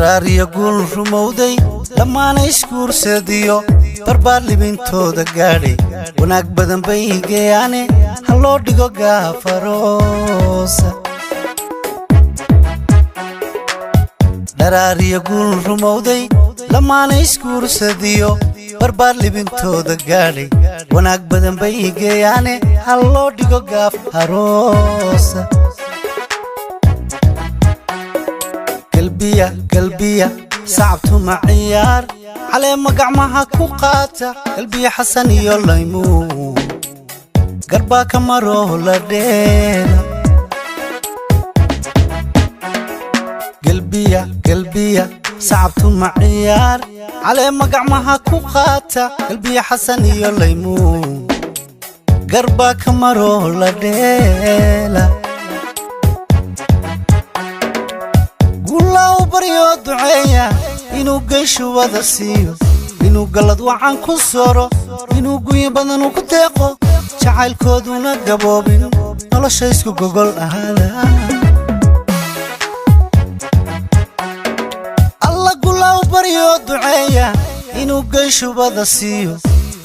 Dharaariyo guul rumowday, dhammaana isguursadiyo barbaar libintooda gaadhay, wanaag badan bay geeyaane, ha loo dhigo gaafaroosa. Dharaariyo guul rumowday, dhammaana isguursadiyo barbaar libintooda gaadhay, wanaag badan bay geeyaane, ha loo dhigo gaaf haroosa. Galbiya galbiya, sacabtuma ciyaar, caleema gacmaha ku qaata. Galbiya Xasan iyo Laymuun, garbaa ka maroo la dheela. Galbiya galbiya, sacabtuma ciyaar, caleema gacmaha ku qaata. Galbiya Xasan iyo Laymuun, garbaa ka maroo la dheela. Guulaa u baryoo duceeya inuu geyshu wada siiyo, inuu gallad wacan ku soro, inuu guyo badan ugu deeqo, jacaylkooduna gaboobin, nolosha isku gogol ahaada. Alla guulaa u baryoo duceeya inuu geyshu wada siiyo,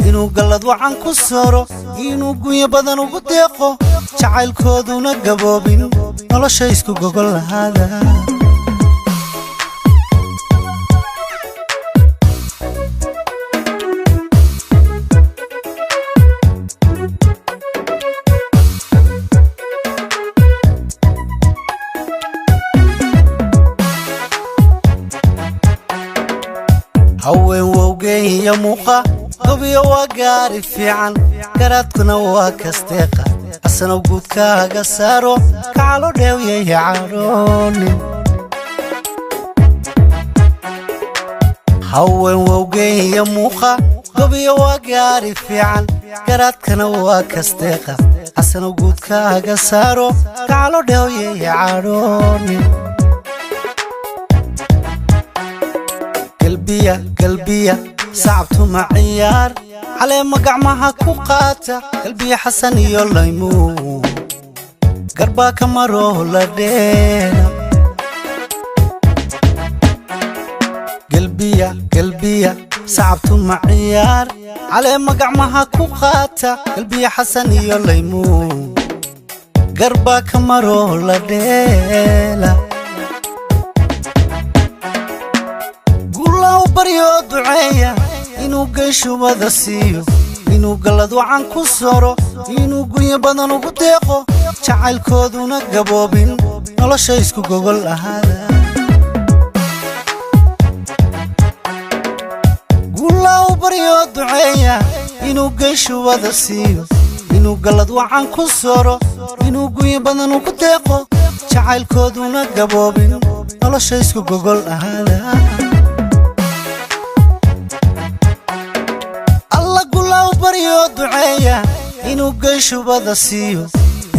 inuu gallad wacan ku soro, inuu guyo badan ugu deeqo, jacaylkooduna gaboobin, nolosha isku gogol ahaada. Haween wowgeenya muuqa, gobiyo waa gaari fiican, garaadkuna waa kasteeqa. Xasanow guudkaaga saaro, kacalo dheewyaya cadhoonin. Haween wowgeenya muuqa, gobiyo waa gaari fiican, garaadkana waa kasteeqa. Xasanow guudkaaga saaro, kacalo dheewyaya cadhoonin. Galbiya galbiya, sacabtuma ciyaar, caleema gacmaha ku qaata. Galbiya Xasan iyo Laymuun, garbaa ka maroo la dheela. Galbiya galbiya, sacabtuma ciyaar, caleema gacmaha ku qaata. Galbiya Xasan iyo Laymuun, garbaa ka maroo la dheela. Guulaa u baryoo duceeya inuu geyshu wada siiyo, inuu gallad wacan ku soro, inuu guyo badan ugu deeqo, jacaylkooduna gaboobin, nolosha isku gogol ahaada. Guulaa u baryoo duceeya inuu geyshu wada siiyo, inuu gallad wacan ku soro, inuu guyo badan ugu deeqo, jacaylkooduna gaboobin, nolosha isku gogol ahaada. Alla guulaa u baryoo duceeya inuu geyshu wada siiyo,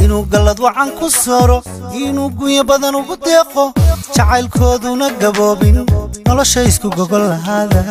inuu gallad wacan ku soro, inuu guyo badan ugu deeqo, jacaylkooduna gaboobin, nolosha isku gogol ahaada.